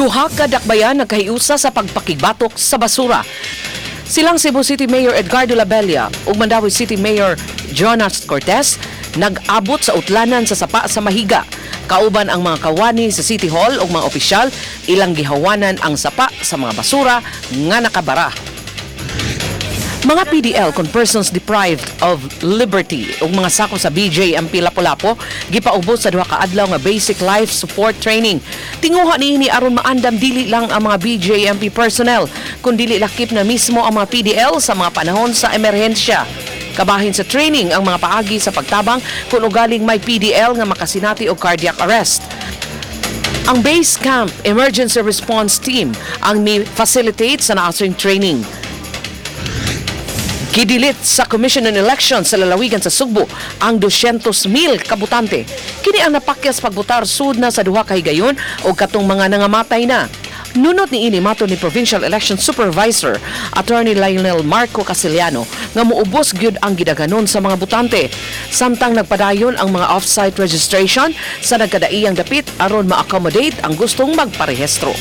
Duha ka dakbayan nagkahiusa sa pagpakigbatok sa basura. Silang Cebu City Mayor Edgardo Labella ug Mandaue City Mayor Jonas Cortez nag-abot sa utlanan sa sapa sa Mahiga. Kauban ang mga kawani sa City Hall ug mga opisyal, ilang gihawanan ang sapa sa mga basura nga nakabara. Mga PDL kon persons deprived of liberty ug mga sakop sa BJMP Lapu-Lapu gipaubos sa duha ka adlaw nga basic life support training. Tinguha niini aron maandam dili lang ang mga BJMP personnel kun dili lakip na mismo ang mga PDL sa mga panahon sa emerhensya. Kabahin sa training ang mga paagi sa pagtabang kung ugaling may PDL nga makasinati og cardiac arrest. Ang Base Camp Emergency Response Team ang mi-facilitate sa naasong training. Gidelete sa Commission on Elections sa lalawigan sa Sugbo ang 200,000 kabutante. Kini ang napakyas pagbutar sud na sa duha ka higayon o katong mga nangamatay na. Nunot ni ini matod ni Provincial Election Supervisor Attorney Lionel Marco Casiliano nga muubos gyud ang gidaganon sa mga butante. Samtang nagpadayon ang mga off-site registration sa nagkadaiyang dapit aron ma-accommodate ang gustong magparehistro.